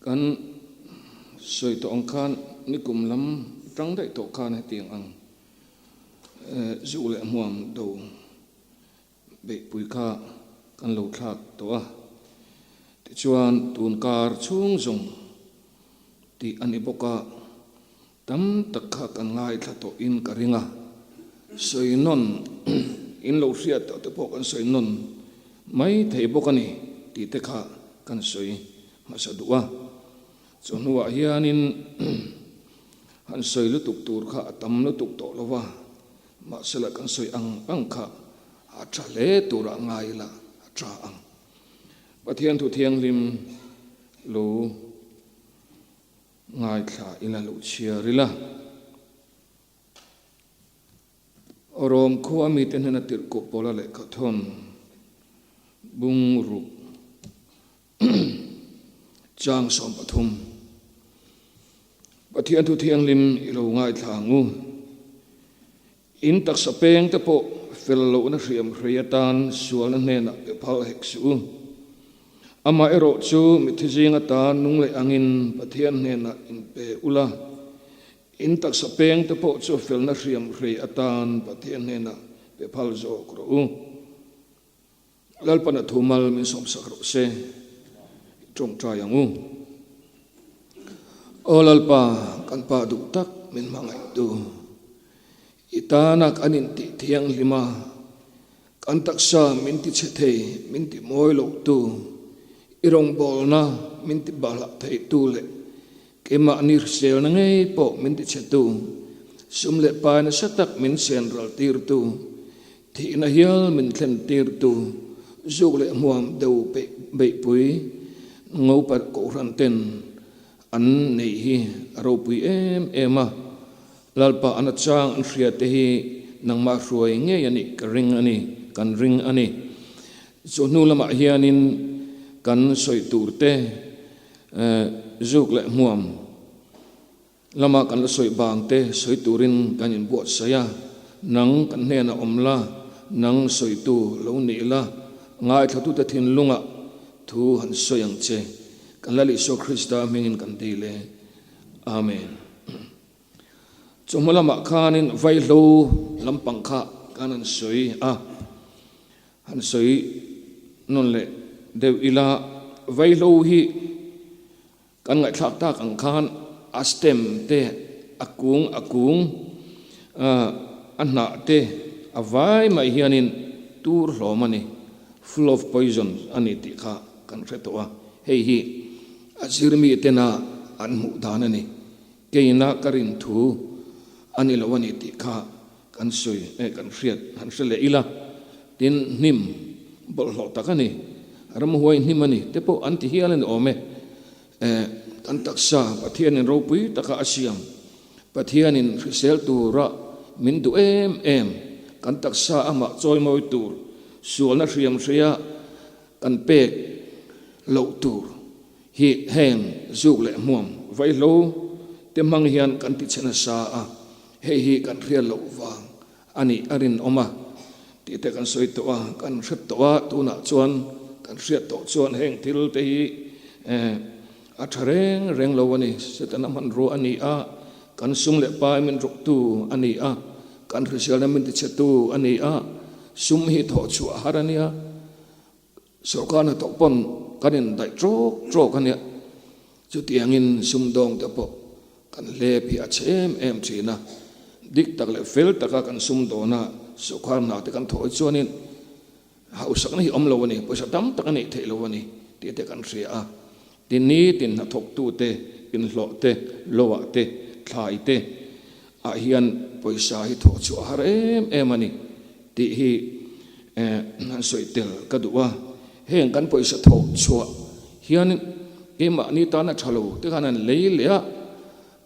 Kan sawi tawh ang khan nikum lam tang daih tawh khan hetiang ang zuk leh hmuam do beihpui kha kan lo thlak tawh a. Tichuan tun kar chhung zawng tih a ni bawk a, tam tak kha kan ngaithla tawh in ka ring a, sawi nawn in lo hriat tawh te pawh kan sawi nawn mai thei bawk a ni tih te kha kan sawi hmasa duh a. Chu hnuah hianin han sawi lutuk tur kha a tam lutuk tawh lo va, mahsela kan sawi ang ang kha a tha hle turah ngai ila a tha ang. Pathian thu thianghlim lo ngaithla ila lo chhiar ila. Rom khua mite hnena tirhkoh pawla lehkha thawn bung ruk chang 13. Pathian thu thianghlim i lo ngaithla ang u. In taksa peng te pawh fel lohna hriam hrei atan sualna hnenah pe phal hek suh u. Amah erawh chu mithi zing atan nung leh angin Pathian hnenah in pe ula, in taksa peng te pawh chu felna hriam hrei atan Pathian hnenah pe phal zawk rawh u. Lalpan a thu mal min sawmsak rawh se, i tawngtai ang u. Aw Lalpa, kan Pa duh tak min hmangaihtu, i tana kan intih thianghlim a, kan taksa min ti chhe thei, min ti mawi lohtu, i rawngbawlna min ti bahlah theitu leh keimahni hriselna ngei pawh min ti chhetu, sum leh pai nasa tak min sen ral tirtu, Thihna hial min thlen tirtu zuk leh hmuam deuh beihpui ngopa kohhran ten an neih hi a ropui em em a, Lalpa an achang an hria te hi nangmah hruai ngei a nih ka ring a ni, kan ring a ni. Chu hnu lamah hianin kan sawi tur te zuk leh hmuam Lama kan la sawi bang te sawi turin kan inbuatsaih a, nang kan hnenah awm la, nang sawitu lo nih la, ngaithlatute thinlungah thu han sawi ang che. Kan Lal Isua Krista hmingin kan dil e. Amen. Chawhma lamah khanin vaihlo lampang kha kan han sawi a, han sawi nawn leh deuh ila, vaihlo hi Kan ngaihthlak tak ang khan a stem te, a kung a kung, a hnah te a vai mai hianin tur hlawm a ni, full of poison a ni tih kha kan hre tawh a. Hei hi a zirmi tena an hmuh dan a ni. Keina ka rin thu a ni lo a ni tih kha kan sawi eh kan hriat han hre leh ila. Tin, hnim bawlhhlawh tak a ni, ramhuai hnim a ni te pawh an ti hial a ni awm e. Eh, kan taksa Pathianin ropui taka a siam, Pathianin hrisel tura min duh em em, kan taksa amah chawimawi tur, sualna hriam hria kan pek loh tur hi heng zuk leh hmuam vaihlo te hmang hian kan ti chhe nasa a, hei hi kan hriat loh vang a nih a rinawm a tih te kan sawi tawh a, kan hre tawh a, tunah chuan kan hriat tawh chuan heng thil te hi a tha reng reng lo a ni, Setana hmanrua a ni a, kan sum leh pai min ruktu a ni a, kan hriselna min tichhetu a ni a, sum hi thawh chhuah a har a nia. Sorkar hnathawk pawn kan indaih trawk trawk a nia, chutiangin sumdawng te pawh kan hlep hi a chhe em em thin a, dik tak leh fel taka kan sumdawn a sorkar hna te kan thawh hi chuanin hausakna hi awm lo a ni, pawisa tam tak a neih theih lo a ni tih te kan hria a, tin nitin hnathawktu te, inhlawh te, loah te, thlai te ah hian pawisa hi thawh chhuah a har em em a ni. Tih hi han sawi tel ka duh a, heng kan pawisa thawh chhuah hian keimahni tana tha lo te khan an lei leh a,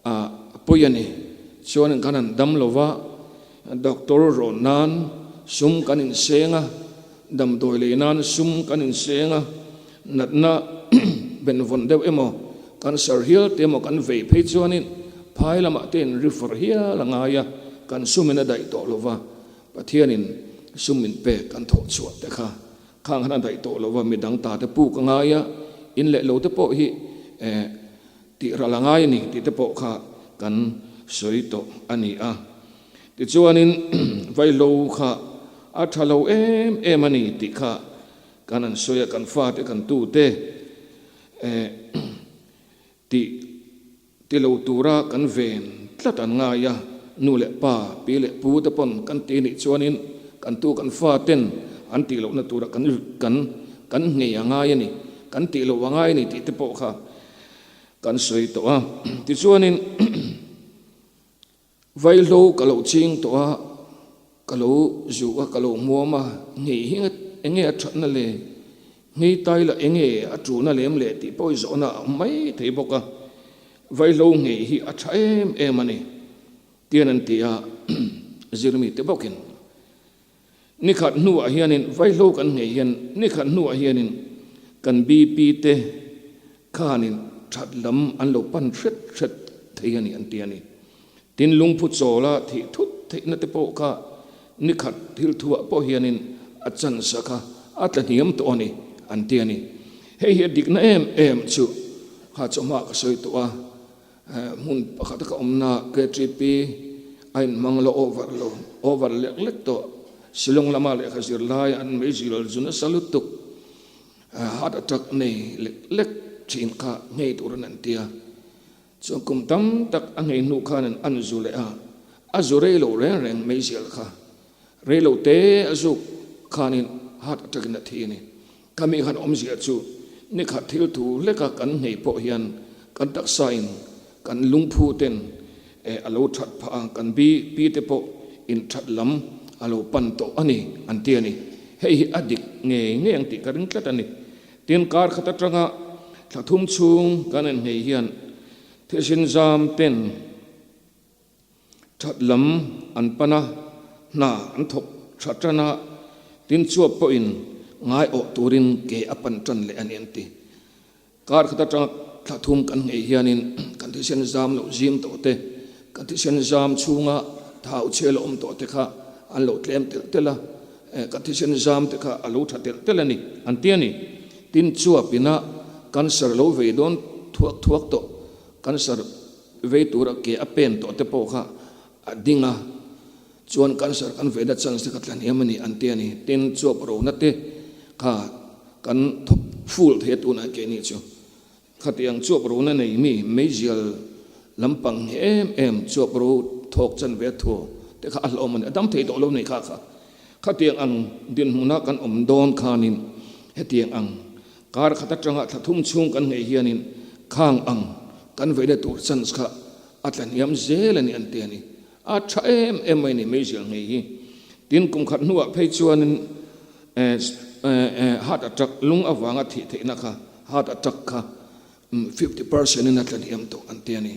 a pawi a ni. Chuan kan han dam lo va, doctor rawn nan sum kan inseng a, damdawi lei nan sum kan inseng a, natna benvawn deuh emaw, cancer hial te emaw kan vei phei chuanin phai lamah te in refer hial a ngai a, kan sumin a daih tawh lo va. Pathianin sum min pek kan thawh chhuah te kha khang han a daih tawh lo va, midang ta te puk a ngai a, in leh lo te pawh hi eh. Tih ral a ngai a ni tih te pawh kha kan sawi tawh a ni a. Tichuanin vaihlo kha a tha lo em em a ni tih kha kan han sawi a, kan fate kan tute tih ti lo tura kan ven tlat an ngai a, nu leh pa, pi leh pu te pawn kan ti nih chuanin kan tu kan faten an tih lohna tura kan kan kan nghei a ngai a ni, kan tih loh a ngai a ni tih te pawh kha kan sawi tawh a. Tichuanin Vaihlo ka lo ching tawh a, ka lo zuh a, ka lo hmuam a, nghei hi enge a thatna le, nghei tai lah enge a tulna lem le tih pawh i zawhna a awm mai thei bawk a, Vaihlo nghei hi a tha em em a ni, tian an ti a, zirmi te bawkin. Nikhat hnuah hianin vaihlo kan nghei hian nikhat hnuah hianin kan BP te khanin that lam an lo pan hret hret thei a ni an ti a ni. Tin lungphu chawla thih thut theihna te pawh kha nikhat thil thuah pawh hianin a chance kha a tla hniam tawh a ni an ti a ni. Hei hi a dikna em em chu kha chawhma ka sawi tawh a. Hmun pakhat ka awmna KTP a inhmang lo over lo, over lek lek tawh. Shillong lama lehkha zir lai an meizil zu nasa lutuk heart attack nei lek lek thin kha nghei turin an ti a. Chuan kum tam tak a nghei hnu khan an zu leh a, a zu rei lo reng reng meizial kha rei lo te a zuk khanin heart attack in a thi a ni. Khami khan awmzia chu nikhat thil thu hleka kan nghei pawh hian kan taksain kan lungphu ten a lo that phah a, kan BP te pawh in that lam a lo pan tawh a ni an ti a ni. Hei hi a dik ngei ngei ang tih ka ring tlat a ni. Tin, kar khat atanga thla thum chhung kan en nghei hian thisen zam ten That lam an pan a, hna an thawk tha tan a, tin chuap pawhin ngai awh turin ke a pan tan leh a ni an ti. Kar khat atanga thla thum kan nghei hianin kan thisen zam loh zim tawh te, kan thisen zam chhunga thau chhe la awm tawh te kha an lo tlem telh telh a, kan thisen zam te kha a lo tha telh telh a ni an ti a ni. Tin chuapina cancer lo vei dawn thuak thuak tawh cancer Vei tura ke a pen tawh te pawh kha a ding a, chuan cancer kan veina chance te kha tla hniam a ni an ti a ni. Tin, chuap rona te kha kan thawk full thei a tunah keini chu. Khatiang chuap rona nei mi meizial lampang hi em em chuap ro thawk chan ve a thu te kha a hlauhawm a ni, a dam thei tawh lo nei kha kha. Khatiang ang dinhmuna kan awm dawn khanin hetiang ang Kar khat atanga thla thum chhung kan nghei hianin khang ang kan veina tur chance kha a tla hniam zel a ni an ti a ni. A tha em em mai ni meizial nghei hi. Tin kum khat hnuah phei chuanin heart attack lung avanga thih theihna kha heart attack kha 50% in a tla hniam tawh an ti a ni.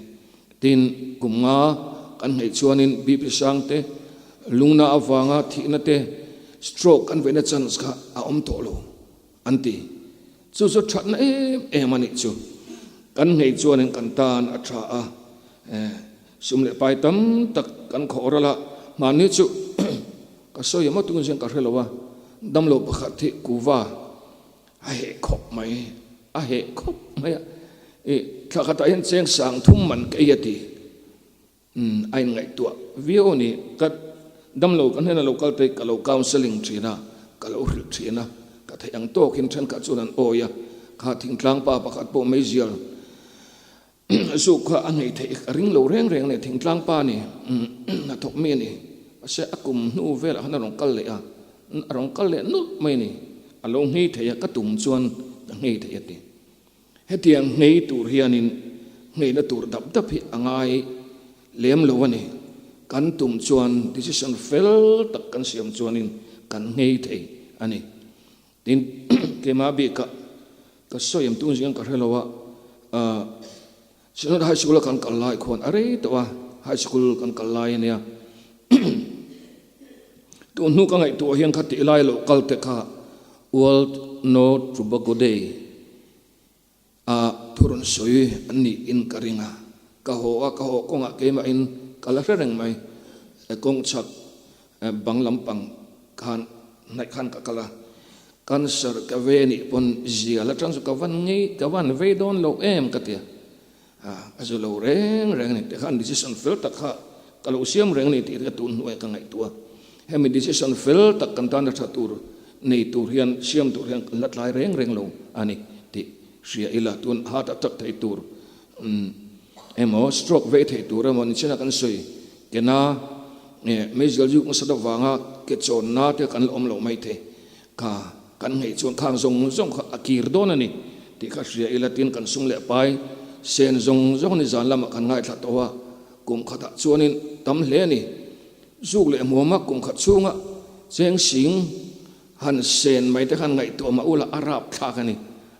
Tin kum nga kan nghei chuanin BP sang te lungna avanga thihna te stroke kan veina chance kha a awm tawh lo. An ti. Chu chu thatna em em a nih chu. Kan nghei chuanin kan tan a tha a, sum leh pai tam tak kan khawh ral a, mahni chu ka sawi emaw tun zing ka hre lo a, damlo pakhat hi kuva a heh khawp mai, a heh khawp mai a, i thla khatah hian cheng sang thum man ka ei a ti. Umm a inngaihtuah viau a ni. Ka damlo ka hnena lo kal te ka lo counselling thin a, ka lo hrilh thin a, ka theih ang tawkin thenkhat chuan an awi a, kha thingtlang pa pakhat pawh meizial zuk kha a nghei theih ka ring lo reng reng a ni, thingtlang pa a ni, hnathawk mi a ni, mahse a kum hnu velah khan a rawn kal leh a, a rawn kal leh nulh mai a ni, a lo nghei thei a, ka tum chuan ka nghei thei a ti. Hetiang nghei tur hianin ngheina tur dap dap hi a ngai lem lo a ni. Kan tum chuan decision fel tak kan siam chuanin kan nghei thei a ni. Tin, keimah bikah ka sawi em tun zing ka hre lo a, Synod High School a kan kal lai khuan a rei tawh a, High School kan kal lai a nia. Tun hnu ka ngaihtuah hian kha tih lai loh kal te kha World No Tobacco Day a thurawn sawi an nih in ka ring a. Ka haw a, ka haw kawngah keimahin ka la hre reng mai. Kawng chhak bang lampang khan hnaih khan ka kal a. Cancer ka ve nih pawn zial atang chu ka van ngei, ka van vei dawn lo em ka ti a. A zu lo reng reng a ni tih khan decision fel tak kha ka lo siam reng a ni tih ka tun hnuai ka ngaihtuah. Hemi decision fel tak kan tana tha tur nei tur hian siam tur hian kan la tlai reng reng lo a ni tih hria ila tun heart attack thei tur emaw stroke vei thei tur emaw nichina kan sawi kena meizial zuk nasa deuh vanga ke chawnna te kan la awm lo mai thei. Kha kan ngaih chuan khang zawng zawng kha a kir dawn a ni tih kha hria ila tin kan sum leh pai sen zawng zawng ni zan lamah kan ngaithla tawh a, kum khatah chuanin tam hle a ni. Zuk leh hmuama kum khat chhunga cheng sing han sen mai te khan ngaihtuah mah ula a rap thlak a ni,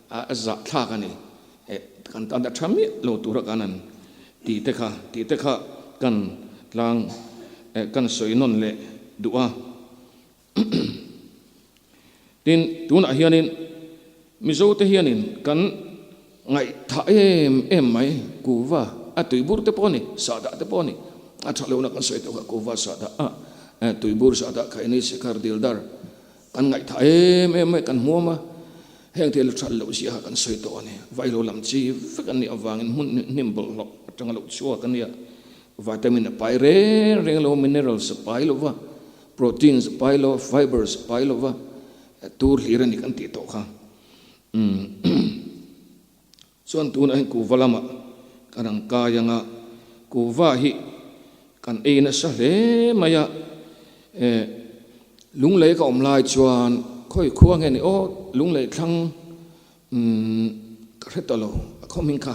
a zah thlak a ni. Kan tan a tha miah lo tura kan han ti te kha tih te kha kan tlang kan sawi nawn leh duh a. Tin, tunah hianin Mizote hianin kan ngaihthah em em mai, kuva a tuibur te pawh a ni, sahdah te pawh a ni, a tha lohna kan sawi tawh kha kuva sahdah a tuibur sahdah kha ini sikhar dildar kan ngaihthah em em mai kan hmuam a, heng thil that loh zia kha kan sawi tawh a ni. Vailo lam chi vek an nih avangin hmun hnim bawlhhlawh atanga lo chhuak a nia, vitamin a pai reng reng lo, minerals a pai lo va, Proteins a pai lo, fibers a pai lo va, tur hlir a ni kan tih tawh kha. Chuan tunah hian kuhva lamah kan ang kai ang a, kuhva hi kan ei nasa hle mai a, lunglei ka awm lai chuan khawi khua nge ni aw, lunglei thlang ka hre ta lo, a khawm hming kha.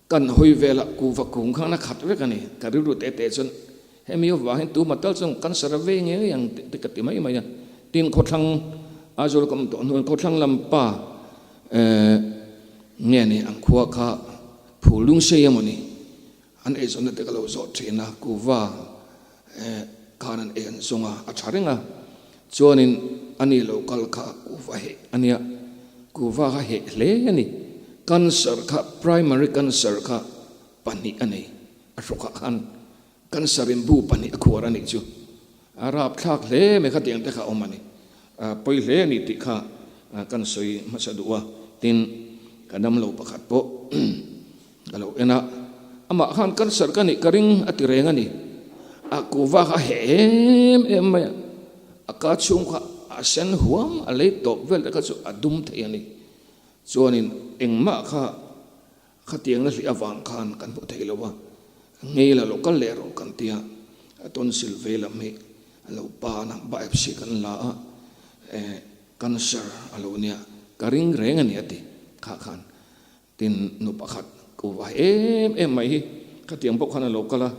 Kan hawi velah kuhva kung khan a khat vek a ni. Ka rilru teh teh chuan hemi avang hian tuma tal chuan cancer a vei ngei ang tih te ka ti mai mai a. Tin khawthlang Aizawl ka awm tawh hnuin khawthlang lam pa nge ni ang khua kha phul lung sei emaw ni an eizawnna te ka lo zawh thin a, kuhva khan an ei an zawng a, a tha reng a. Chuanin ani lo kal kha kuhva heh a nia, kuhva kha heh hle a ni. Cancer kha primary cancer kha pahnih a nei, a hrawkah khan cancer in bu pahnih a khuar a nih chu. A rapthlak hle mai kha tiang te kha a awm a ni. A pawi hle a ni tih kha kan sawi hmasa duh a, tin ka damlo pakhat pawh Ka lo en a, amah khan cancer ka nih ka ring a ti reng a ni. A kuhva kha a heh em em mai a, a ka chhung kha a sen huam a lei tawp vel te kha chu a dum thei a ni. Chuanin engmah kha khatiangna hlih avang khan kan hmu thei lo a, ngei la lo kal leh rawh kan ti a, a tonsil vei lam hi a lo pan a, biopsy kan la a, cancer a lo nia, ka ring reng a ni a ti kha khan. Tin, nu pakhat ko vai em em mai hi khatiang pawh khan a lo kal a,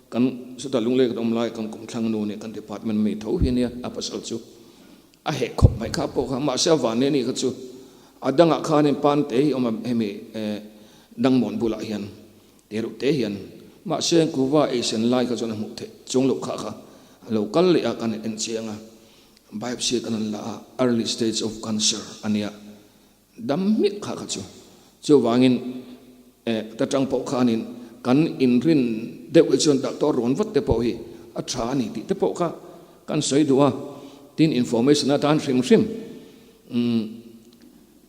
kan chutah lunglei kan awm lai kan kumthlang nu nih kan department mi tho hi ania a pasal chu a heh khawp mai kha pawh kha mahse a van nen hi kha chu a dangah khanin pante hi awm a hemi dangmawn bulah hian te reuh te hian mahse kuva eisen lai kha chuan a hmuh theih chuang loh kha kha a lo kal leh a kan en chiang a biopsy kan han la a early stage of cancer ania. Dam hmiah kha kha chu. Chuvangin eh ta tang pawh khanin kan inrin deuh hi chuan doctor rawn vat te pawh hi a tha a ni tih te pawh kha kan sawi duh a. Tin information atan hrim hrim umm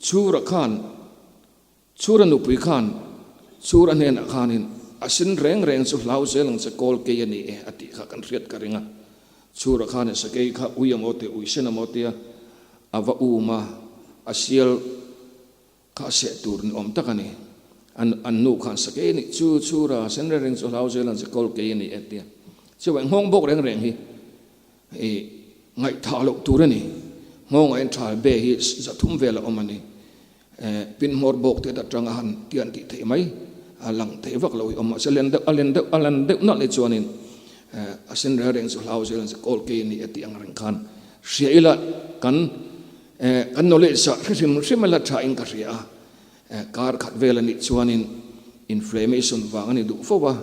Chhura khan Chhura nupui khan Chhura hnenah khanin a sin reng reng chu hlau zel ang che kawl kei a ni e a tih kha kan hriat ka ring a. Chhura khanin sakei kha ui a maw tia ui sen a maw tia A va um a, a sial kha a seh tur ni awm tak a ni. An an nu khan sakei a nih chu chhura sen reng reng chu hlau zel ang che kawl kei a ni e tia. Chuai nghawng bawk reng reng hi i ngaihthah loh tur a ni. Nghawngah hian thal be hi zathum vel a awm a ni. Pin hmawr bawk te atanga han tian tih theih mai a lang theih vak lo hi awm mahse len deuh a len deuh a lan deuh nalh hi chuanin a sen reng reng chu hlau zel ang che kawl kei a ni e tih ang reng khan hria ila kan kan knowledge ah hre hrim hrim ila tha in ka hria a kar khat vel a nih chuanin inflammation vang a ni duh fo a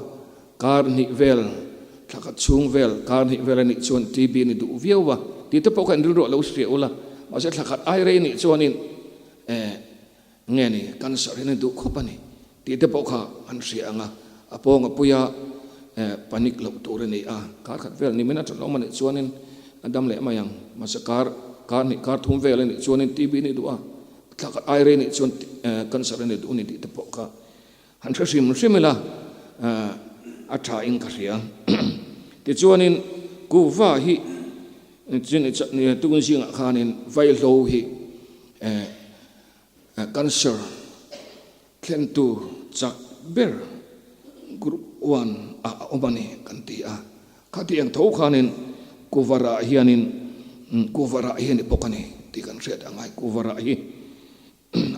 kar hnih vel thla khat chhung vel kar hnih vel a nih chuan TB a ni duh viau a tih te pawh kha in rilru a lo hria ula mahse thla khat ai rei a nih chuanin Eh, nge ni, cancer hian a duh khawp a ni tih te pawh kha an hria ang a, a pawng a pui a, eh, panic loh tur a ni a, kar khat vel ni min a ṭhat awm a nih chuanin a dam leh mai ang, mahse kar, kar hnih, kar thum vel a nih chuanin TB a ni duh a, thla khat ai rei a nih chuan, eh, cancer a ni duh a ni tih te pawh kha. Han hre hrim hrim ila a tha in ka hria. Tichuanin kuhva hi tun zingah khanin vaihlo hi cancer thlentu chak ber group one ah a awm a ni kan ti a. Khatiang tho khanin kuhva rah hianin kuhva rah hi a ni bawk a ni tih kan hriat a ngai. Kuhva rah hi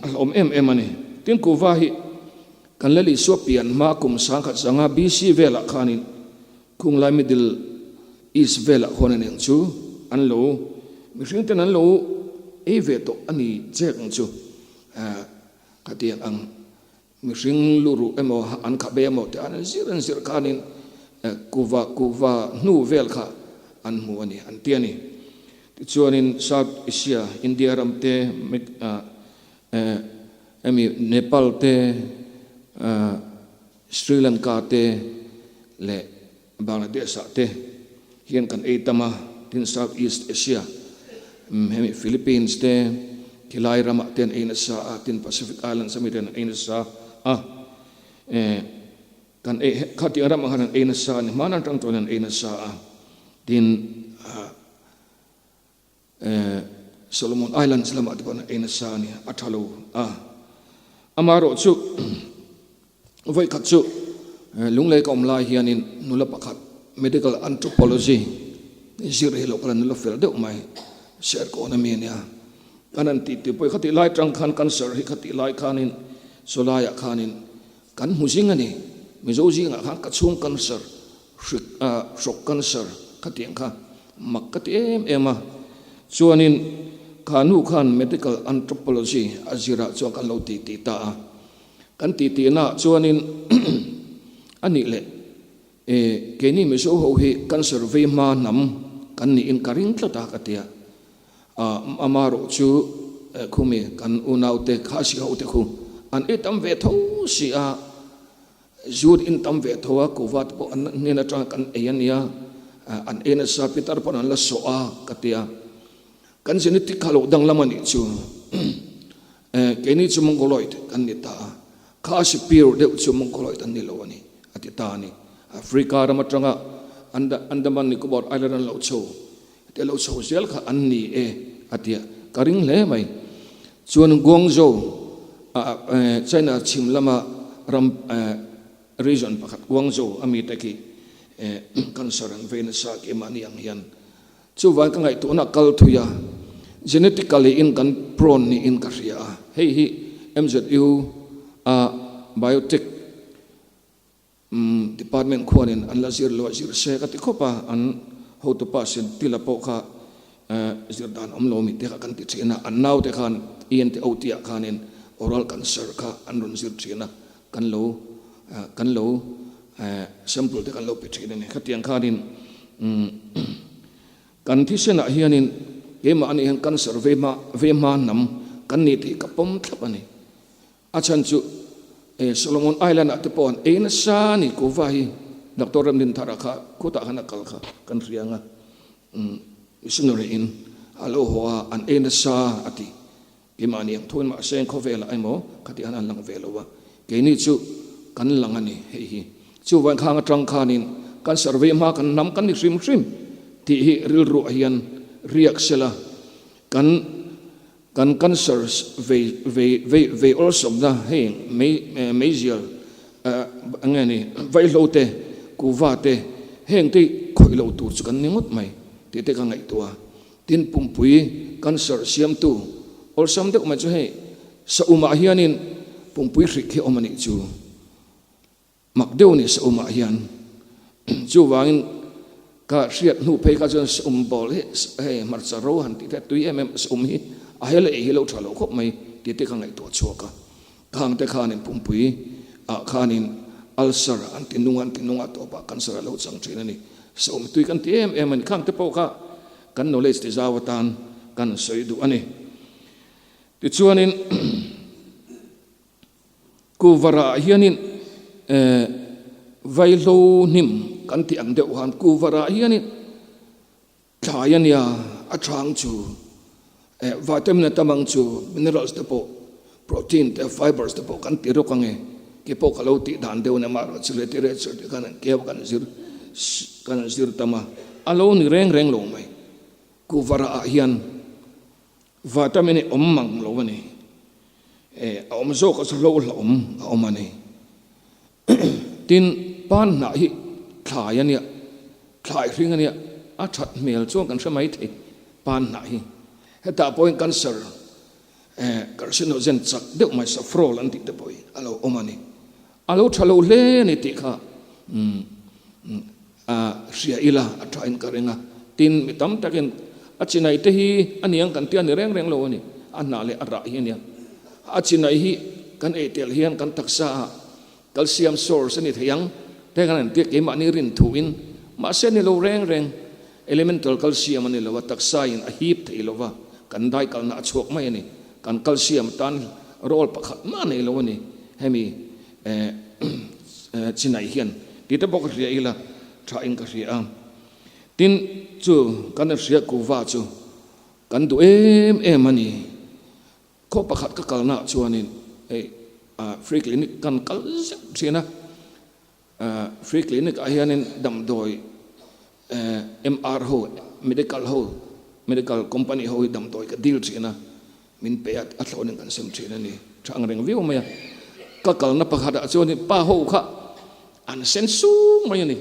A hlawm em em a ni. Tin kuhva hi kan Lal Isua pian hma kum 1500 BC velah khanin khunglai Middle East velah khuan a ning chu an lo mihring ten an lo ei ve tawh a ni chek ang chu. Khatiang ang mihring luruh emaw an khabe emaw te an zir an zir khanin kuhva kuhva hnu vel kha an hmu a ni an ti a ni. Tichuanin South Asia, India ram te, hemi Nepal te, Sri Lanka te leh Bangladesh ah te hian kan ei tam a, tin South East Asia, hemi Philippines te, khilai ramah te an ei nasa a, tin Pacific Islands ami te an ei nasa a. Kan ei khatiang ramah khan an ei nasa a ni, hmana atang chuan an ei nasa a, tin Solomon Islands lamah te pawh an ei nasa a ni, a tha lo a. Amaherawh chu vawikhat chu Lunglei ka awm lai hianin nula pakhat medical anthropology zir hi lo kal a nula fel deuh mai, Serkawn ami a nia. Kan han tih tih pawh hi khatih lai atang khan cancer hi khatih lai khanin sawlaiah khanin Kan hmu zing a ni. Mizo zingah khan ka chhung cancer, hrik hrawk cancer kha tiang kha mak ka ti em em a. Chuanin kha nu khan medical anthropology a zirah chuan kan lo titi ta a. Kan titihnaah chuanin a nih leh e keini Mizo ho hi cancer vei hma hnam kan niin ka ring tlat a ka ti a. Amarawh chu khumi kan unaute Khasi hote khu an ei tam ve tho si a, zut in tam ve tho a, kuhva te pawh an hnen atanga kan ei a nia, an ei nasa pitar pawn an la sawh a ka ti a. Kan genetic kha lo danglam a nih chu keini chu Mongoloid kan ni ta a, Khasi pure deuh chu Mongoloid an ni lo a ni a ti ta a ni. Africa ram atanga Andaman Nicobar Island an lo chho. Te lo chho zel kha an ni e a ti a, ka ring hle mai. Chuan Guangzhou ah China chhim lama ram region pakhat Guangzhou a mite khi cancer an vei nasa keimahni ang hian. Chuvang ka ngaihtuahna kal thui a, genetically in kan prone niin ka hria a, hei hi MZU a biotech Umm department khuanin an la zir lo a zir se ka ti khawp a, an hotupa Sentila pawh kha zir dan awm lo mi te kha kan ti thin a, an naute khan ENT OT ah khanin oral cancer kha an rawn zir thin a, kan lo kan lo sample te kan lo pe thin a ni. Khatiang khanin umm kan thisenah hianin keimah anih hian cancer vei hma vei hma hnam kan ni tih ka pawm thlap a ni. A chhan chu Solomon Island ah te pawh an ei nasa a ni kuhva hi Doctor Remdinthara kha khutah khan a kal kha kan hria ang a, missionary in a lo haw a an ei nasa a ti. Keimahni ang thuin mahse khawvelah emaw khati han an lang ve lo a, keini chu kan lang a ni hei hi. Chuvain khang atang khanin kan survey hma kan hnam kan ni hrim hrim tih hi rilruah hian riak sela kan Kan cancer vei vei vei vei awlsawmna hei mei meizial eng nge ni vaihlo te kuhva te heng te khawih lo tur chu kan ni ngawt mai tih te ka ngaihtuah a. Tin pumpui cancer siamtu awlsam deuh mai chu hei saumah hianin pumpui hrik hi awm a nih chu. Mak deuh ni Saumah hian chuvangin ka hriat hnu phei kha chuan Saum ball hi hei hmarcha ro han tih te tui em em Saum hi a hel ei hi lo tha lo khawp mai tih te ka ngaihtuah chhuak a. Khang te khanin pumpui ah khanin ulcer an ti nung a an ti nung a tawpah cancer a lo chang thin a ni. Saum tui kan ti em em a ni. Khang te pawh kha kan knowledge ti zau atan kan sawi duh a ni. Tichuanin. Kuvarah hianin vaihlo hnim kan tih ang deuh khan kuvarah hianin thlai a nia, a chhang chu vitamin a tam ang chu minerals te pawh protein te fibers te pawh kan ti rawk ang e. Kei pawh ka lo tih dan deuh a ni, amaherawhchu chu literature te khan an keu a kan zir kan zir tam a, a lo ni reng reng lo mai. Kuhva rah ah hian vitamin hi awm mang lo a ni. E, a awm zawk a chu hlo hlauhawm a awm a ni. Tin, pan hnah hi thlai a nia, thlai hring a nia, a that hmel chuan kan hre mai thei pan hnah hi. Hetah pawhin cancer, carcinogen chak deuh mai safrole an tih te pawh hi a lo awm a ni. A lo tha lo hle a ni tih kha a hria ila a thain ka ring a. Tin, mi tam takin a chinai te hi a niang kan tia ni reng reng lo a ni, a hnah leh a rah hi a nia. A chinai hi kan ei tel hian kan taksa ah calcium source a ni thei ang te kan han tia keimahni rin thuin mahse ni lo reng reng elemental calcium a ni lo a, taksa in a hip thei lo va, kan dai kalna a chhuak mai a ni. Kan calcium tan role pakhat mah nei lo a ni hemi chinai hian tih te pawh ka hria ila tha in ka hria a. Tin, chu kan hria kuva chu kan duh em em a ni. Khaw pakhat ka kalna ah chuanin hei free clinic kan kal zeuh thin a, free clinic ah hianin damdawi MR ho, medical ho, medical company ho hi damdawi ka dil thin a, min pe a, a thlawnin kan sem thin a ni. Tha ang reng viau mai a. Ka kalna pakhatah chuanin pa ho kha an sen sum mai a ni.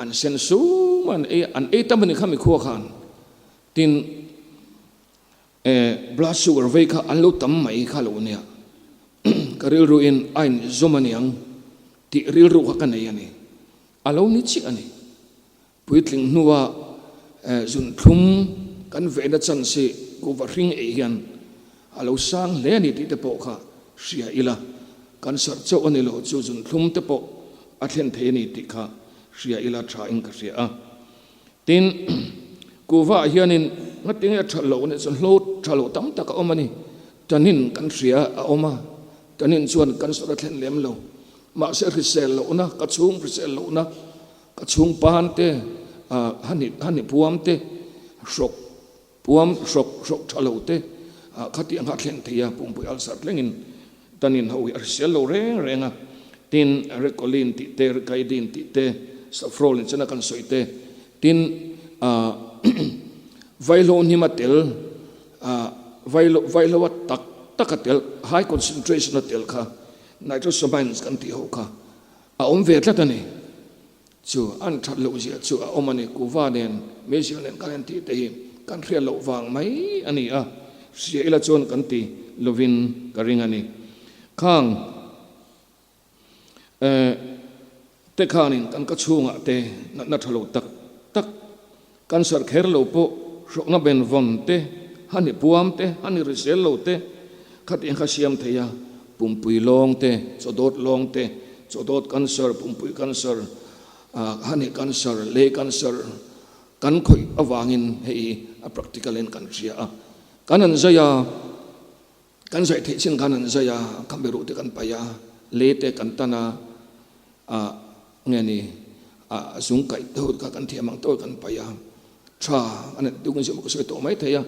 An sen sum an ei an ei tam a ni kha mikhua khan. Tin, blood sugar vei kha an lo tam mai kha lo nia. Ka rilruin a inzawm a niang tih rilru kha ka nei a ni. A lo ni chiah a ni. Puitling hnua zunthlum kan vehna chance hi kuhva hring ei hian a lo sang hle a ni tih te pawh kha hria ila, cancer chauh a ni lo chu zunthlum te pawh a thlen thei a ni tih kha hria ila tha in ka hria a. Tin, kuhva ah hianin ngatinge a that loh a nih chuan hlo tha lo tam tak a awm a ni. Tanin kan hria a awm a, tanin chuan cancer a thlen lem lo. Mahse hrisel lohna, ka chhung hrisel lohna, ka chhung pan te, hani hani puam te, hrawk puam hrawk hrawk tha lo te khati anga thlen thei a, pumpui ulcer thlengin tanin ho hi a hrisel lo reng reng a. Tin, Recolin tih te, Recaidin tih te, Safrole in chana kan sawi te, tin vaihlo hnima tel, vaihlo vaihlo a tak tak a tel, high concentration a tel kha Nitrosamines kan tih ho kha a awm ve tlat a ni. Chu an that loh zia chu a awm a ni. Kuva nen, meizial nen kan en tih te hi kan hriat loh vang mai a ni a, hria ila chuan kan ti lovin ka ring a ni. Khang te khanin kan ka chhungah te natna tha lo tak tak Cancer kher lo pawh hrawkna benvawn te, hani puam te, hani risel lo te khatiang kha siam thei a, pumpui lawng te, chawdawt lawng te, chawdawt cancer, pumpui cancer, hani cancer, lei cancer kan khawih avangin hei a practical in kan hria a, kan han zai a, kan zai theih chin khan han zai a, khamberuh te kan paih a, lei te kan tan a, Nge ni, a zung kaih te ho kha kan thiam ang tawh kan paih a, tha an han tuk zeuh ka sawi tawh mai thei a,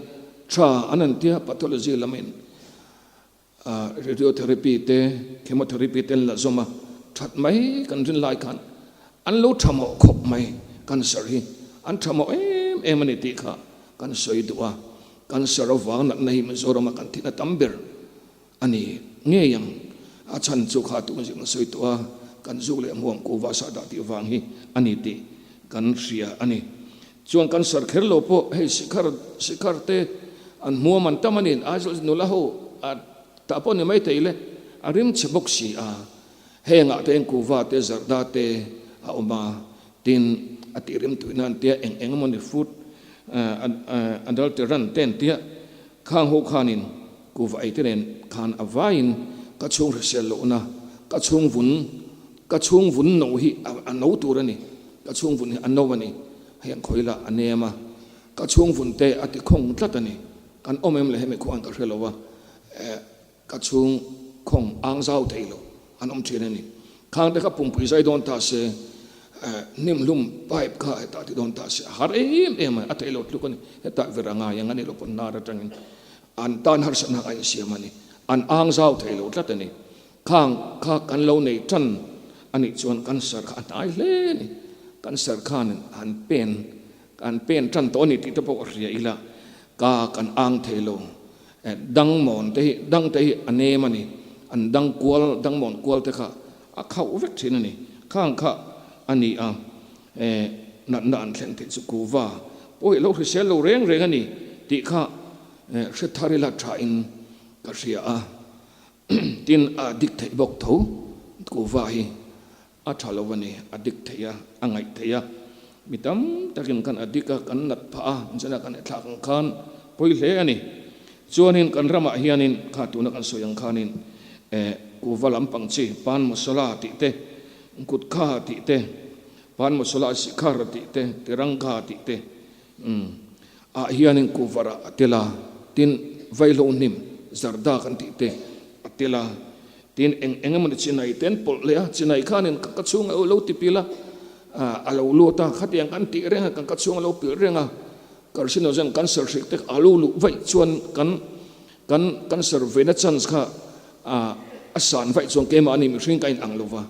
tha an han tia pathology lamin radiotherapy te chemotherapy te an la zawm a, that mai kan rin lai khan an lo tha mawh khawp mai cancer hi an tha mawh em em a ni tih kha kan sawi duh a, cancer avang natna hi Mizoram a kan thihna tam ber. A ni ngei ang, a chhan chu kha tun zing a sawi tawh a, kan zuk leh hmuam kuhva sah dah tih vang hi a ni tih kan hria a ni. Chuan kan sar kher lo pawh hei sikhar sikhar te an hmuam an tam a ni, Aizawl nula ho a tah pawh ni mai thei le, a rim chhe bawk si a, hengah te hian kuhva te zarda te a awm a, tin a tih rim tuih nan tia eng eng emaw ni food adulterant te an tia Khang ho khanin kuhva ei te nen khan a vaiin ka chhung hrisel lohna, ka chhung vun, ka chhung vun no hi a no tur a ni, ka chhung vun hi a no a ni, hei an khawih lah a nem a, ka chhung vun te a ti khawng tlat a ni, kan awm em le hemi khuan ka hre lo a, ka chhung khawng ang zau thei lo an awm thin a ni. Khang te kha pumpui zai dawn ta se, hnimhlum pipe kha hetah ti dawn ta se a har em em a, a theih lo tluk a ni. Hetah ver a ngai ang a ni lo pawn nar atangin an tan harsatna a insiam a ni. An ang zau thei lo tlat a ni. Khang kha kan lo nei tan a nih chuan cancer kha a hnai hle a ni. Cancer khan han pen an pen tan tawh a ni tih te pawh ka hria ila ka kan ang thei lo. Dang mawn te hi dang te hi a nem a ni. An dang kual dang mawn kual te kha a khauh vek thin a ni. Khang kha a ni a natna an thlen theih chu kuva pawh hi lo hrisel lo reng reng a ni tih kha hre thar ila tha in ka hria a. Tin, a dik theih bawk tho kuva hi a tha lo a ni, a dik theih a, a ngaih theih a. Mi tam takin kan a dik a, kan nat phah a, chana kan thlak ang khan pawi hle a ni. Chuanin kan ramah hianin kha tuna kan sawi ang khanin kuva lampang chi pan masala tih te, kutkha tih te, pan masala sikhar tih te, tiranga tih te, Umm. Ah hianin kuvarah a tel a, tin vaihlo hnim zarda kan tih te a tel a, tin eng eng emawni chinai te an pawlh leh a, chinai khanin ka ka chhung a lo ti pil a, a lo lut a, khatiang kan tih reng a, kan ka chhung a lo pilh reng a, carcinogen cancer hrik te a lo luh vaih chuan kan kan cancer ve na chance kha a san vaih chuan keimahni mihring ka inang lo va.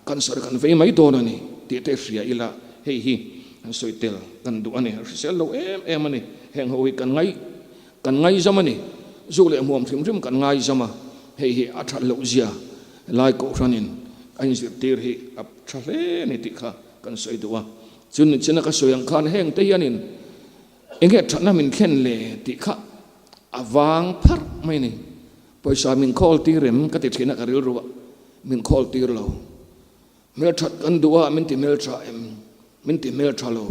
Cancer kan vei mai dawn a ni tih te hria ila hei hi an sawi tel kan duh a ni. A hrisel lo em em a ni. Heng ho hi kan ngai kan ngaizam a ni. Zuk leh hmuam hrim hrim kan ngaizam a, hei hi a that loh zia lai kohhranin a inzirtir hi a tha hle a ni tih kha kan sawi duh a. Chun nichina ka sawi ang khan heng te hianin enge thatna min thlen le tih kha a vang pharh mai a ni. Pawisa min khawl tir em ka ti thin a ka rilru a, min khawl tir lo. Hmelthat kan duh a min ti hmeltha em? Min ti hmeltha lo.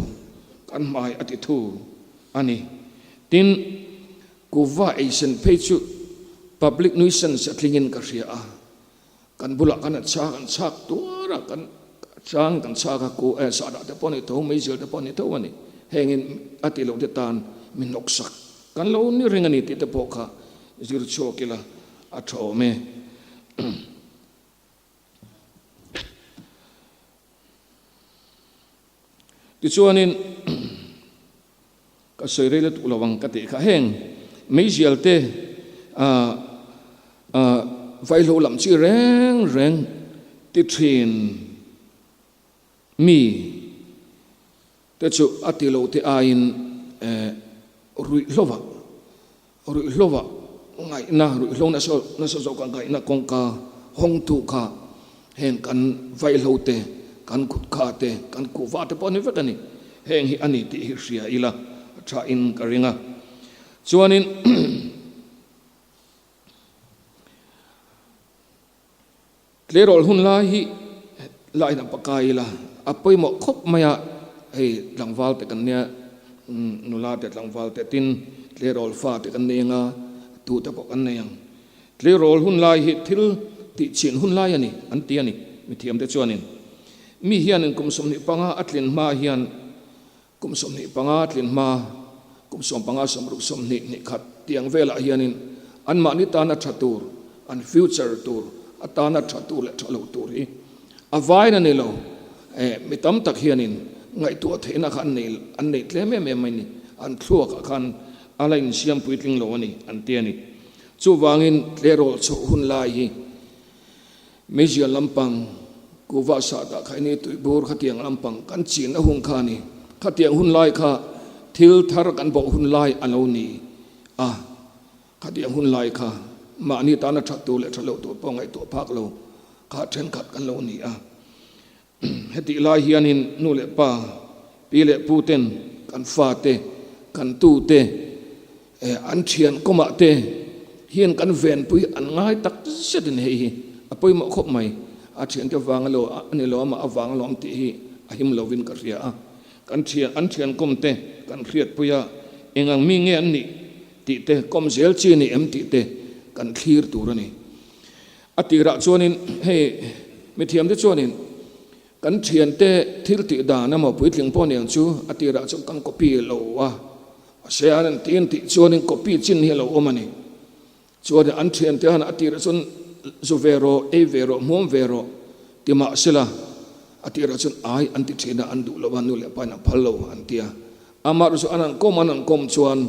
Kan hmai a ti thu a ni. Tin, kuva eisen phei chu public nuisance a tlingin ka hria a. Kan bulah kan a chak an chak tuar a, kan chang kan chak a, ku eh sahdah te pawh a ni tho, meizial te pawh a ni tho a ni. Hengin a ti loh te tan min hnawksak kan lo ni reng a ni tih te pawh kha zir chhuak ila a tha awm e. Tichuanin ka sawi rei lutuk lo ang ka tih kha heng meizial te ah ah vaihlo lam chi reng reng ti thin mi te chu a ti lo te aiin eh ruihhlo ah Ruihhlo ah ngaihna, ruihhlo nasa nasa zawk ah ngaihna kawngka hawngtu kha heng kan vaihlo te, kan kutkha te, kan kuhva te pawh a ni vek a ni. Heng hi a ni tih hi hria ila a tha in ka ring a. Chuanin Tleirawl hun lai hi lain a pakai ila a pawimawh khawp mai a, hei tlangval te kan nia, nula te tlangval te tin tleirawl fa te kan nei anga tu te pawh kan nei ang. Tleirawl hun lai hi thil tih chhin hun lai a ni an ti a ni mithiam te chuanin. Mi hianin kum 25 a tlin hma hian Kum 25 tlin hma, kum 15 60 20 hnih khat tiang velah hianin anmahni tana tha tur, an future tur atana tha tur leh tha lo tur hi a vain a ni lo. Eh, mi tam tak hianin ngaihtuah theihna kha an nei an nei tlem em em mai ni. An thluakah khan a la insiam puitling lo a ni an ti a ni. Chuvangin tleirawl chhoh hun lai hi Meizial lampang, kuhva sahdah khaini tuibur khatiang lampang kan chin a hun kha a ni. Khatiang hun lai kha thil thar kan bawh hun lai a lo ni a. Khatiang hun lai kha mahni tana that tur leh that loh tur pawh ngaihtuah phak lo kha thenkhat kan lo ni a. Hetih lai hianin nu leh pa, pi leh pu ten kan fate, kan tute, an thian kawmah te hian kan venpui an ngai tak zetin hei hi a pawimawh khawp mai. A thiante vang alo a ni lo amah avang alawm tih hi a him lovin ka hria a. Kan thian an thian kawm te kan hriatpui a, eng ang mi nge an nih tih te, kawm zel chi a ni em tih te kan thlir tur a ni. A tirah chuanin hei mithiamte chuanin kan thiante thil tih dan emaw puitling pawh niang chu a tirah chuan kan copy lo a, mahse an an tih an tih chuanin copy chin hi a lo awm a ni. Chuanin an thiante han a tirah chuan zu ve rawh, ei ve rawh, hmuam ve rawh ti mahsela a tirah chuan ai an ti thin a, an duh lo a, nu leh pa in an phal lo an ti a. Amaherawhchu chu an han kawm an han kawm chuan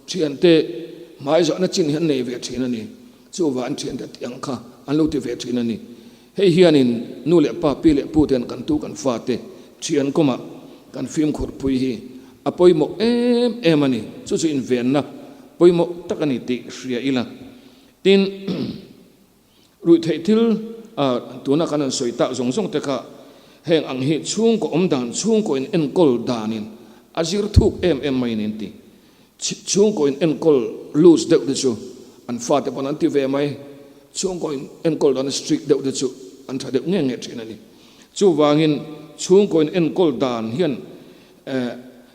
thiante hmaizahna chin hi an nei ve thin a ni. Chuvah an thiante tih ang kha an lo ti ve thin a ni. Hei hianin nu leh pa, pi leh pu ten kan tu kan fate thian kawmah kan fimkhur pui hi a pawimawh em em a ni. Chu chu invenna pawimawh tak a ni tih hria ila. Tin, ruihtheih thil tuna kan han sawi tak zawng zawng te kha heng ang hi chhungkaw awm dan, chhungkaw in enkawl danin a zir thuk em em mai a ni an ti. Chhungkaw in enkawl loose deuh te chu an fate pawn an ti ve mai. Chhungkaw in enkawl dan strict deuh te chu an tha deuh nge nge thin a ni. Chuvangin chhungkaw in enkawl dan hian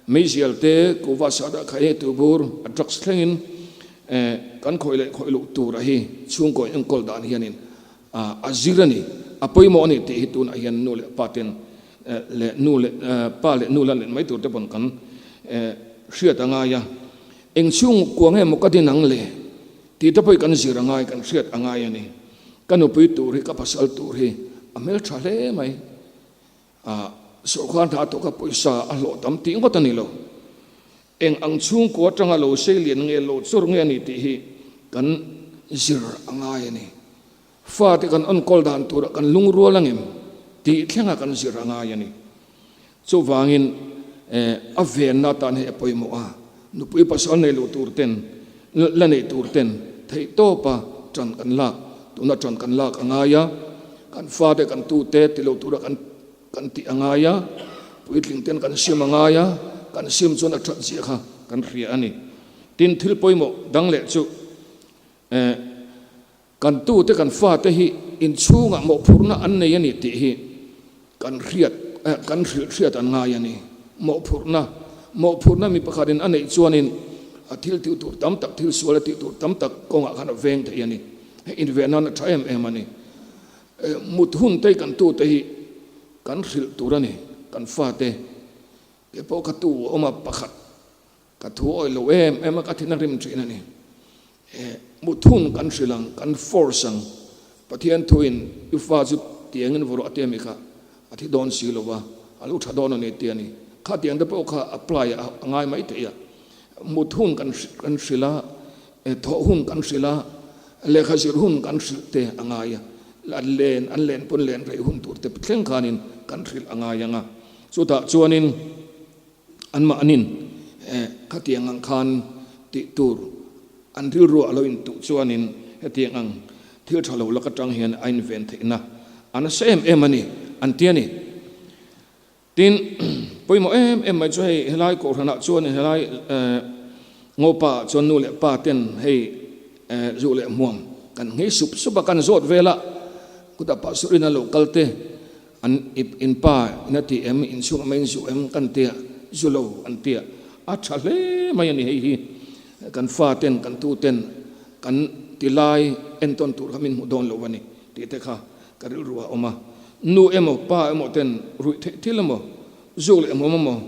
meizial te, kuhva sahdah kha hi tubur a drugs thlengin kan khawih leh khawih luh tura hi chhungkaw in enkawl dan hianin a zir a ni. A pawimawh a ni tih hi tunah hian nu leh pa ten leh nu leh pa leh nu la let mai tur te pawn kan hriat a ngai a. Eng chhung kuang emaw ka din ang le tih te pawh hi kan zir a ngai, kan hriat a ngai a ni. Ka nupui tur hi, ka pasal tur hi a hmeltha hle mai. Sawrkar hna tawka pawisa a hlawh tam tih ngawt a ni lo. Eng ang chhungkua atanga lo sei lian nge lo chawr nge a ni tih hi kan zir a ngai a ni. Fate kan enkawl dan turah kan lungrual angem tih thlenga kan zir a ngai a ni. Chuvangin a venna atan hei a pawimawh a, nupui pasal nei lo tur ten, la nei tur ten theihtawpa tan kan lak, tuna tan kan lak a ngai a, kan fate kan tute ti lo tura kan Kan tih a ngai a, puitling ten kan sim a ngai a, kan sim chuan a that zia kha kan hria a ni. Tin, thil pawimawh dang leh chu eh kan tute kan fate hi inchhungah mawhphurhna an nei a ni tih hi kan hriat eh kan hrilh hriat an ngai a ni. Mawhphurhna, mawhphurhna mi pakhatin a neih chuanin a thil tih tur tam tak, thil sual a tih tur tam tak kawngah khan a veng thei a ni. Hei inve nan a tha em em a ni. Mut hun te kan tute hi kan hrilh tur a ni, kan fate ke pawh ka tu a awm a, pakhat ka thu awih lo em em a, ka thin a rim thin a ni. Mut hun kan hrilh ang, kan force ang, Pathian thuin i fa chu tiangin vawrh a ti a mi kha a thi dawn si lo va, a lo tha dawn a ni ti a ni. Kha tiang te pawh kha apply a ngai mai thei a, mut hun kan hrilh a, Thawh hun kan hrilh a, lehkha zir hun kan hrilh te a ngai a, an len an len pawn len rei hun tur te thleng khanin kan hrilh a ngai ang a. Chutah chuanin anmahnin khatiang ang khan tih tur an rilru a lo intuh chuanin hetiang ang thil tha lo lak atang hian a inven theihna a nasa em em a ni an ti a ni. Tin, pawimawh em em mai chu hei helai kohhranah chuan helai Ngopa ah chuan nu leh pa ten hei zu leh hmuam kan nghei sup sup a, kan zawt vel a, kutah pastor in a lo kal te an in pa in a ti em, in chhungah mai in zu em kan tia, zu lo an tia, a tha hle mai a ni hei hi kan fa ten kan tu ten kan ti lai entawn tur kha min hmuh dawn lo a ni tih te kha Ka rilru a awm a, nu emaw pa emaw ten ruih theih thil emaw, zuk leh hmawm emaw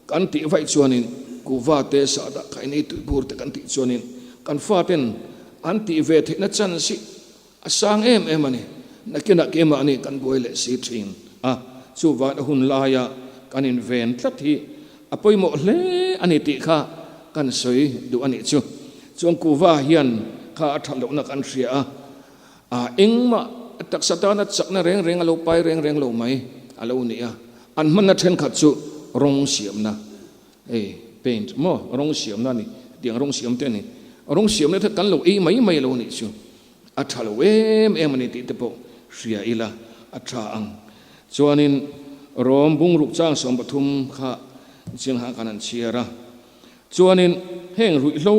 kan tih vaih chuanin kuhva te, sahdah khaini tuibur te kan tih chuanin kan faten an tih ve theihna chance hi a sang em em a ni. Nakinah keimahni kan buai leh si thin a, chuvangin a hun laia kan inven tlat hi a pawimawh hle a ni tih kha kan sawi duh a nih chu. Chuan kuhva hian kha a that lohna kan hria a, A engmah taksa tana chakna reng reng a lo pai reng reng lo mai a lo ni a, an hmanna thenkhat chu rawng siamna, hei paint maw, rawng siamna a ni, hetiang rawng siam te a ni, rawng siamna te kan lo ei mai mai lo nih chu a tha lo em em a ni tih te pawh hria ila a tha ang. Chuanin Rom bungruk chang 13 kha Chinghah khan an chhiar a. Chuanin heng ruihhlo,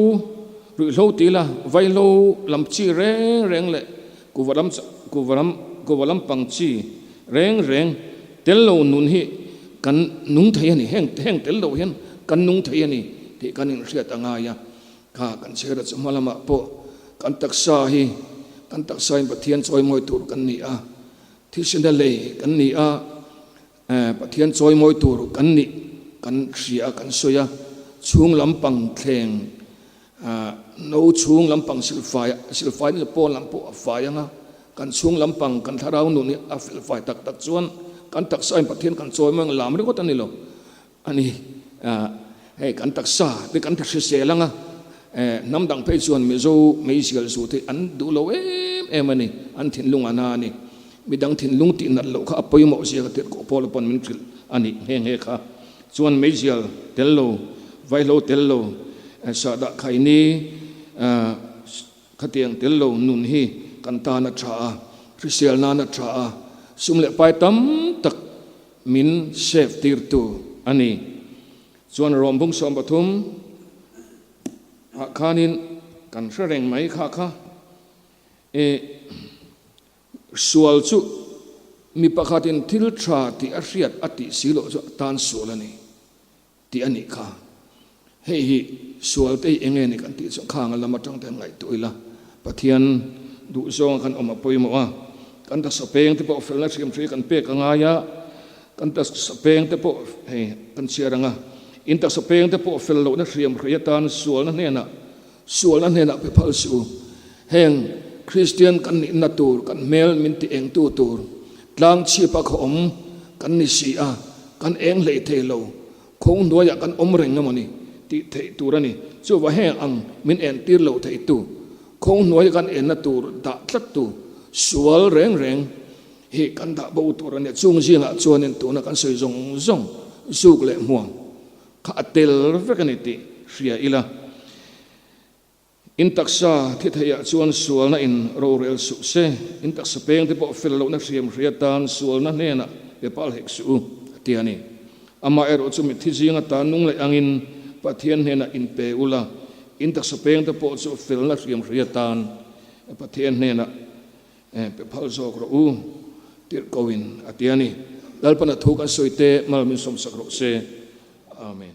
ruihhlo ti ila vaihlo lam chi reng reng leh kuva lam kuva lam kuva lampang chi reng reng tel lo nun hi kan nung thei a ni, heng heng tel lo hian kan nung thei a ni tih kan inhriat a ngai a. Kha kan chhera chu hma lamah pawh kan taksa hi kan taksa in Pathian chawimawi tur kan ni a, thisena lei kan ni a, Pathian chawimawi tur kan nih kan hria a, kan sawi a, chhung lampang thleng no chhung lampang silfai silfai ni pawn lam pawh a fai ang a, kan chhung lampang kan thlarau nun hi a felfai tak tak chuan kan taksa in Pathian kan chawimawi ang lam ringawt a ni lo a ni. Hei kan taksa te kan hrisel ang a, hnam dang phei chuan Mizo meizial zu te an duh lo em. em a ni, an thinlung a na a ni. Midang thinlung tih nat loh kha a pawimawh zia ka tirhkoh Paula pawn min hrilh a nih nghe nghe kha. Chuan meizial tel lo, vaihlo tel lo, sahdah khaini khatiang tel lo nun hi kan tan a tha a, hrisel nan a tha a, sum leh pai tam tak min save tirtu a ni. Chuan Rom bung 13 ah khanin kan hre reng mai kha kha e sual chu mi pakhatin thil tha tih a hriat a tih si loh chu a tan sual a ni tih a nih kha. Hei hi sual te hi enge ni kan tih chu khang a lam atang te han ngaihtuah ila Pathian duhzawnga kan awm a pawimawh a, kan taksa peng te pawh felna hriam hria kan pek a ngai a, kan taksa peng te pawh hei kan chhiar ang a, in taksa peng te pawh fel lohna hriam hria atan sualna hnenah sualna hnenah pe phal suh u. Heng Kristian kan nihna tur kan hmel min ti engtu tur tlang chhipa khaw awm kan ni si a, kan eng hlei thei lo. Khawng hnuaiah kan awm reng emaw ni tih theih tur a ni. Chuvah heng ang min entir lo theitu, khawng hnuaia kan enna tur dah tlattu sual reng reng hi kan dah bo tur a nia. Chung zingah chuanin tuna kan sawi zawng zawng zuk leh hmuam kha a tel vek a ni tih hria ila. In taksa thi theiah chuan sualna in rorel suh se, in taksa peng te pawh fel lohna hriam hria tan sualna hnenah pe pal hek suh u, a ti a ni. Amaherawh chu mitthi zinga tan nung leh angin Pathian hnenah in pe ula, in taksa peng te pawh chu felna hriam hria tan Pathian hnenah pe phal zawk rawh u, tirhkoin a ti a ni. Lalpana thu kan sawi te mal min sawmsak rawh se. Amen.